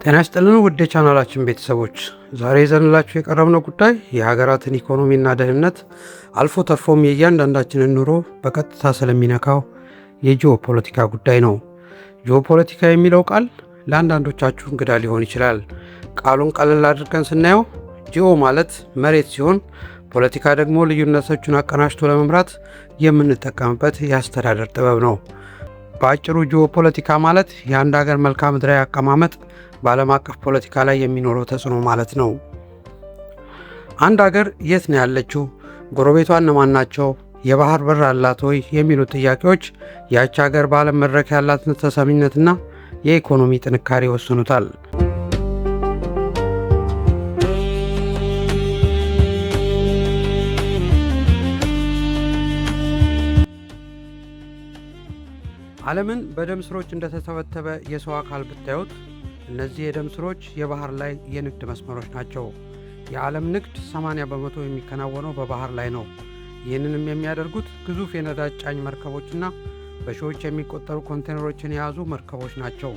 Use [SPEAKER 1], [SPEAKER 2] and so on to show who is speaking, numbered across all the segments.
[SPEAKER 1] ጤና ይስጥልን ውድ የቻናላችን ቤተሰቦች፣ ዛሬ ይዘንላችሁ የቀረብነው ጉዳይ የሀገራትን ኢኮኖሚና ደህንነት አልፎ ተርፎም የእያንዳንዳችንን ኑሮ በቀጥታ ስለሚነካው የጂኦፖለቲካ ጉዳይ ነው። ጂኦፖለቲካ የሚለው ቃል ለአንዳንዶቻችሁ እንግዳ ሊሆን ይችላል። ቃሉን ቀለል አድርገን ስናየው ጂኦ ማለት መሬት ሲሆን ፖለቲካ ደግሞ ልዩነቶችን አቀናጅቶ ለመምራት የምንጠቀምበት የአስተዳደር ጥበብ ነው። በአጭሩ ጂኦፖለቲካ ማለት የአንድ ሀገር መልክዓ ምድራዊ አቀማመጥ በዓለም አቀፍ ፖለቲካ ላይ የሚኖረው ተጽዕኖ ማለት ነው። አንድ ሀገር የት ነው ያለችው? ጎረቤቷ እነማን ናቸው? የባህር በር አላት ወይ? የሚሉ ጥያቄዎች ያች ሀገር በዓለም መድረክ ያላትን ተሰሚነትና የኢኮኖሚ ጥንካሬ ይወስኑታል። ዓለምን በደም ስሮች እንደተተበተበ የሰው አካል ብታዩት እነዚህ የደም ስሮች የባህር ላይ የንግድ መስመሮች ናቸው። የዓለም ንግድ 80% የሚከናወነው በባህር ላይ ነው። ይህንንም የሚያደርጉት ግዙፍ የነዳጅ ጫኝ መርከቦችና በሺዎች የሚቆጠሩ ኮንቴነሮችን የያዙ መርከቦች ናቸው።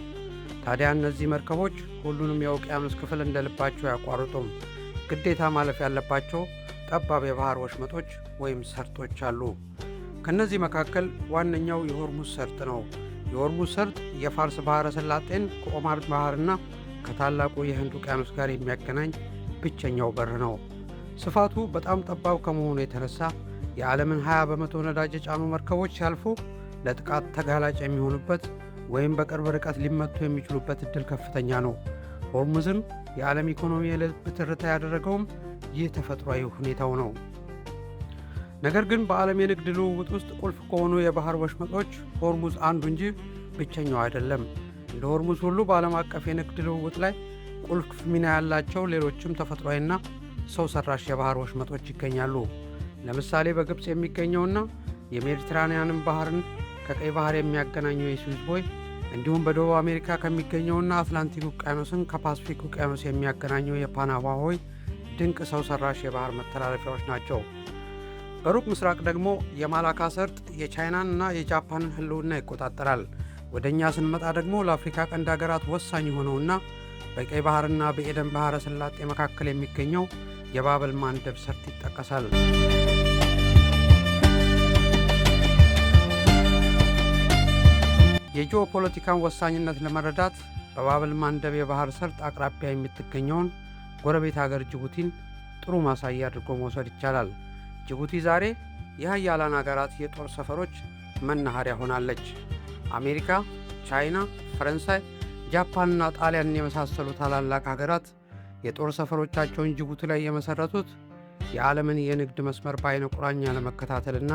[SPEAKER 1] ታዲያ እነዚህ መርከቦች ሁሉንም የውቅያኖስ ክፍል እንደልባቸው አያቋርጡም። ግዴታ ማለፍ ያለባቸው ጠባብ የባህር ወሽመጦች ወይም ሰርጦች አሉ። ከእነዚህ መካከል ዋነኛው የሆርሙዝ ሰርጥ ነው። የሆርሙዝ ሰርጥ የፋርስ ባሕረ ሰላጤን ከኦማን ባህርና ከታላቁ የህንድ ውቅያኖስ ጋር የሚያገናኝ ብቸኛው በር ነው። ስፋቱ በጣም ጠባብ ከመሆኑ የተነሳ የዓለምን 20% ነዳጅ የጫኑ መርከቦች ሲያልፉ ለጥቃት ተጋላጭ የሚሆኑበት ወይም በቅርብ ርቀት ሊመቱ የሚችሉበት ዕድል ከፍተኛ ነው። ሆርሙዝን የዓለም ኢኮኖሚ የልብ ትርታ ያደረገውም ይህ ተፈጥሯዊ ሁኔታው ነው። ነገር ግን በዓለም የንግድ ልውውጥ ውስጥ ቁልፍ ከሆኑ የባህር ወሽመጦች ሆርሙዝ አንዱ እንጂ ብቸኛው አይደለም። እንደ ሆርሙዝ ሁሉ በዓለም አቀፍ የንግድ ልውውጥ ላይ ቁልፍ ሚና ያላቸው ሌሎችም ተፈጥሯዊና ሰው ሰራሽ የባህር ወሽመጦች ይገኛሉ። ለምሳሌ በግብፅ የሚገኘውና የሜዲትራንያንን ባህርን ከቀይ ባህር የሚያገናኘው የስዊዝ ቦይ፣ እንዲሁም በደቡብ አሜሪካ ከሚገኘውና አትላንቲክ ውቅያኖስን ከፓስፊክ ውቅያኖስ የሚያገናኘው የፓናማ ቦይ ድንቅ ሰው ሰራሽ የባህር መተላለፊያዎች ናቸው። በሩቅ ምስራቅ ደግሞ የማላካ ሰርጥ የቻይናንና የጃፓንን ሕልውና ይቆጣጠራል። ወደ እኛ ስንመጣ ደግሞ ለአፍሪካ ቀንድ ሀገራት ወሳኝ የሆነውና በቀይ ባህርና በኤደን ባህረ ሰላጤ መካከል የሚገኘው የባበል ማንደብ ሰርጥ ይጠቀሳል። የጂኦፖለቲካን ወሳኝነት ለመረዳት በባበል ማንደብ የባህር ሰርጥ አቅራቢያ የምትገኘውን ጎረቤት ሀገር ጅቡቲን ጥሩ ማሳያ አድርጎ መውሰድ ይቻላል። ጅቡቲ ዛሬ የሀያላን ሀገራት የጦር ሰፈሮች መናኸሪያ ሆናለች። አሜሪካ፣ ቻይና፣ ፈረንሳይ፣ ጃፓንና ጣሊያንን የመሳሰሉ ታላላቅ ሀገራት የጦር ሰፈሮቻቸውን ጅቡቲ ላይ የመሠረቱት የዓለምን የንግድ መስመር በዓይነ ቁራኛ ለመከታተልና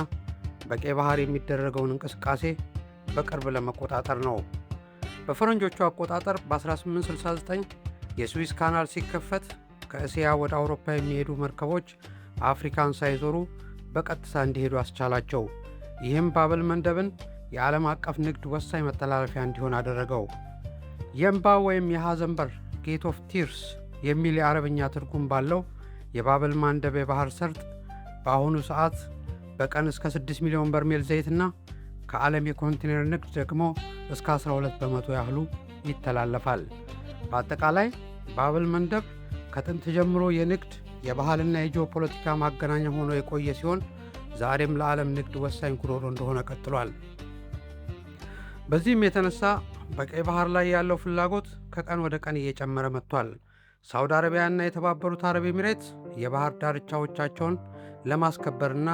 [SPEAKER 1] በቀይ ባህር የሚደረገውን እንቅስቃሴ በቅርብ ለመቆጣጠር ነው። በፈረንጆቹ አቆጣጠር በ1869 የስዊዝ ካናል ሲከፈት ከእስያ ወደ አውሮፓ የሚሄዱ መርከቦች አፍሪካን ሳይዞሩ በቀጥታ እንዲሄዱ አስቻላቸው። ይህም ባበል መንደብን የዓለም አቀፍ ንግድ ወሳኝ መተላለፊያ እንዲሆን አደረገው። የእምባ ወይም የሐዘን በር፣ Gate of Tears የሚል የአረብኛ ትርጉም ባለው የባበል ማንደብ የባህር ሰርጥ በአሁኑ ሰዓት በቀን እስከ 6 ሚሊዮን በርሜል ዘይትና ከዓለም የኮንቴነር ንግድ ደግሞ እስከ 12% ያህሉ ይተላለፋል። በአጠቃላይ ባበል መንደብ ከጥንት ጀምሮ የንግድ፣ የባህልና የጂኦፖለቲካ ማገናኛ ሆኖ የቆየ ሲሆን ዛሬም ለዓለም ንግድ ወሳኝ ጉሮሮ እንደሆነ ቀጥሏል። በዚህም የተነሳ በቀይ ባህር ላይ ያለው ፍላጎት ከቀን ወደ ቀን እየጨመረ መጥቷል። ሳውዲ አረቢያና የተባበሩት አረብ ኤሚሬትስ የባህር ዳርቻዎቻቸውን ለማስከበርና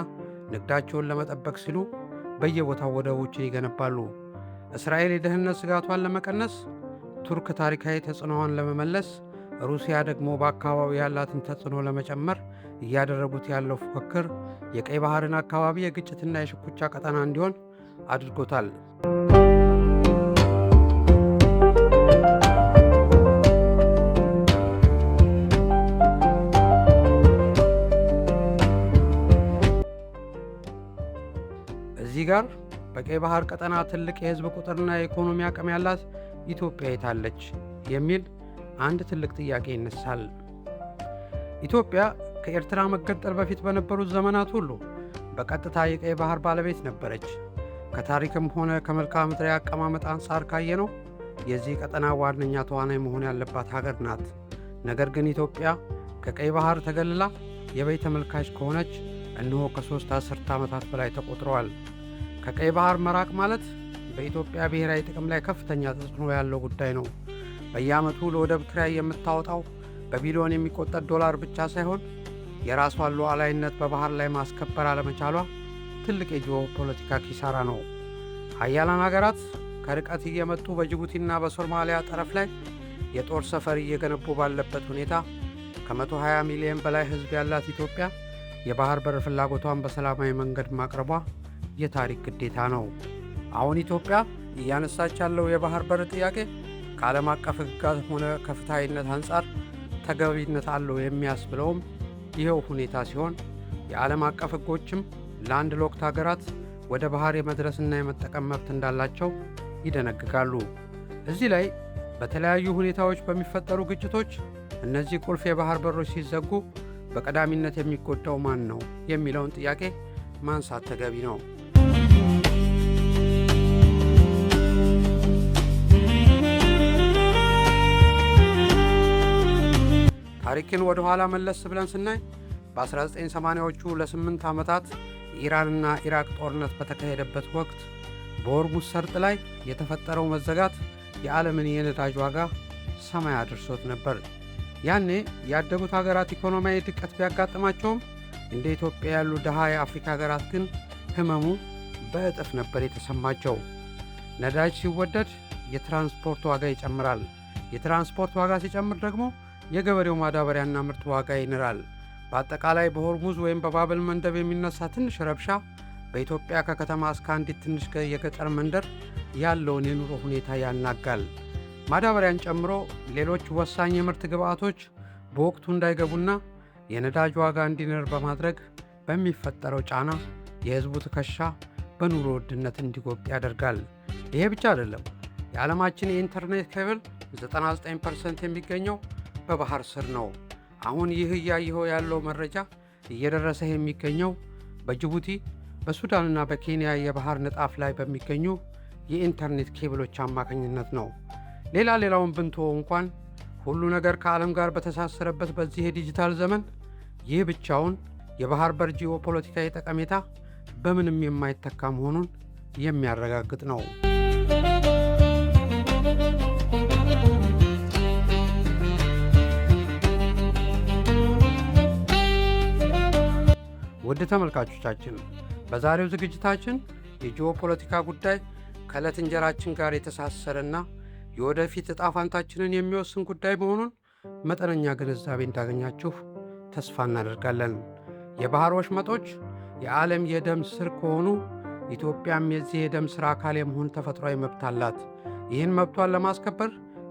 [SPEAKER 1] ንግዳቸውን ለመጠበቅ ሲሉ በየቦታው ወደቦችን ይገነባሉ። እስራኤል የደህንነት ስጋቷን ለመቀነስ፣ ቱርክ ታሪካዊ ተጽዕኖዋን ለመመለስ፣ ሩሲያ ደግሞ በአካባቢው ያላትን ተጽዕኖ ለመጨመር እያደረጉት ያለው ፉክክር የቀይ ባህርን አካባቢ የግጭትና የሽኩቻ ቀጠና እንዲሆን አድርጎታል። እዚህ ጋር በቀይ ባህር ቀጠና ትልቅ የሕዝብ ቁጥርና የኢኮኖሚ አቅም ያላት ኢትዮጵያ የታለች የሚል አንድ ትልቅ ጥያቄ ይነሳል። ኢትዮጵያ ከኤርትራ መገንጠል በፊት በነበሩት ዘመናት ሁሉ በቀጥታ የቀይ ባህር ባለቤት ነበረች። ከታሪክም ሆነ ከመልክዓ ምድራዊ አቀማመጥ አንጻር ካየነው የዚህ ቀጠና ዋነኛ ተዋናይ መሆን ያለባት ሀገር ናት። ነገር ግን ኢትዮጵያ ከቀይ ባህር ተገልላ የበይ ተመልካች ከሆነች እነሆ ከ3 አስርተ ዓመታት በላይ ተቆጥረዋል። ከቀይ ባህር መራቅ ማለት በኢትዮጵያ ብሔራዊ ጥቅም ላይ ከፍተኛ ተጽዕኖ ያለው ጉዳይ ነው። በየዓመቱ ለወደብ ኪራይ የምታወጣው በቢሊዮን የሚቆጠር ዶላር ብቻ ሳይሆን የራሷን ሉዓላዊነት በባህር ላይ ማስከበር አለመቻሏ ትልቅ የጂኦ ፖለቲካ ኪሳራ ነው። ሀያላን ሀገራት ከርቀት እየመጡ በጅቡቲና በሶማሊያ ጠረፍ ላይ የጦር ሰፈር እየገነቡ ባለበት ሁኔታ ከ120 ሚሊዮን በላይ ሕዝብ ያላት ኢትዮጵያ የባህር በር ፍላጎቷን በሰላማዊ መንገድ ማቅረቧ የታሪክ ግዴታ ነው። አሁን ኢትዮጵያ እያነሳች ያለው የባህር በር ጥያቄ ከዓለም አቀፍ ሕግጋት ሆነ ከፍትሐዊነት አንጻር ተገቢነት አለው የሚያስብለውም ይኸው ሁኔታ ሲሆን፣ የዓለም አቀፍ ሕጎችም land locked ሀገራት ወደ ባህር የመድረስና የመጠቀም መብት እንዳላቸው ይደነግጋሉ። እዚህ ላይ በተለያዩ ሁኔታዎች በሚፈጠሩ ግጭቶች እነዚህ ቁልፍ የባህር በሮች ሲዘጉ በቀዳሚነት የሚጎዳው ማን ነው የሚለውን ጥያቄ ማንሳት ተገቢ ነው። ታሪክን ወደ ኋላ መለስ ብለን ስናይ በ1980ዎቹ ለ8 ዓመታት የኢራንና ኢራቅ ጦርነት በተካሄደበት ወቅት በሆርሙዝ ሰርጥ ላይ የተፈጠረው መዘጋት የዓለምን የነዳጅ ዋጋ ሰማይ አድርሶት ነበር። ያኔ ያደጉት ሀገራት ኢኮኖሚያዊ ድቀት ቢያጋጥማቸውም እንደ ኢትዮጵያ ያሉ ድሃ የአፍሪካ ሀገራት ግን ህመሙ በእጥፍ ነበር የተሰማቸው። ነዳጅ ሲወደድ የትራንስፖርት ዋጋ ይጨምራል። የትራንስፖርት ዋጋ ሲጨምር ደግሞ የገበሬው ማዳበሪያና ምርት ዋጋ ይንራል። በአጠቃላይ በሆርሙዝ ወይም በባብል መንደብ የሚነሳ ትንሽ ረብሻ በኢትዮጵያ ከከተማ እስከ አንዲት ትንሽ የገጠር መንደር ያለውን የኑሮ ሁኔታ ያናጋል። ማዳበሪያን ጨምሮ ሌሎች ወሳኝ የምርት ግብዓቶች በወቅቱ እንዳይገቡና የነዳጅ ዋጋ እንዲንር በማድረግ በሚፈጠረው ጫና የሕዝቡ ትከሻ በኑሮ ውድነት እንዲጎብጥ ያደርጋል። ይሄ ብቻ አይደለም። የዓለማችን የኢንተርኔት ኬብል 99% የሚገኘው በባህር ስር ነው። አሁን ይህ እያየኸው ያለው መረጃ እየደረሰህ የሚገኘው በጅቡቲ፣ በሱዳንና በኬንያ የባህር ንጣፍ ላይ በሚገኙ የኢንተርኔት ኬብሎች አማካኝነት ነው። ሌላ ሌላውን ብንተወው እንኳን ሁሉ ነገር ከዓለም ጋር በተሳሰረበት በዚህ የዲጂታል ዘመን ይህ ብቻውን የባህር በር ጂኦፖለቲካዊ ጠቀሜታ በምንም የማይተካ መሆኑን የሚያረጋግጥ ነው። ውድ ተመልካቾቻችን፣ በዛሬው ዝግጅታችን የጂኦፖለቲካ ጉዳይ ከዕለት እንጀራችን ጋር የተሳሰረና የወደፊት ዕጣ ፋንታችንን የሚወስን ጉዳይ መሆኑን መጠነኛ ግንዛቤ እንዳገኛችሁ ተስፋ እናደርጋለን። የባህር ወሽመጦች የዓለም የደም ስር ከሆኑ ኢትዮጵያም የዚህ የደም ስር አካል የመሆን ተፈጥሯዊ መብት አላት። ይህን መብቷን ለማስከበር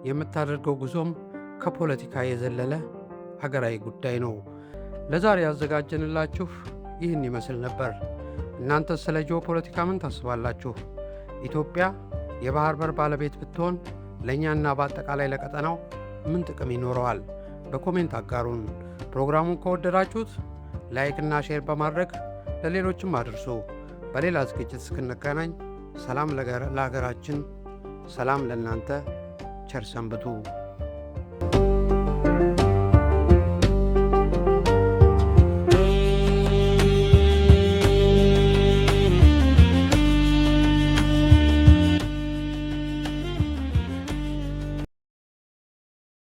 [SPEAKER 1] የምታደርገው ጉዞም ከፖለቲካ የዘለለ ሀገራዊ ጉዳይ ነው። ለዛሬ ያዘጋጀንላችሁ ይህን ይመስል ነበር። እናንተ ስለ ጂኦፖለቲካ ምን ታስባላችሁ? ኢትዮጵያ የባህር በር ባለቤት ብትሆን ለእኛና በአጠቃላይ ለቀጠናው ምን ጥቅም ይኖረዋል? በ comment አጋሩን። ፕሮግራሙን ከወደዳችሁት like ና share በማድረግ ለሌሎችም አድርሱ። በሌላ ዝግጅት እስክንገናኝ ሰላም ለሀገራችን፣ ሰላም ለእናንተ። ቸር ሰንብቱ።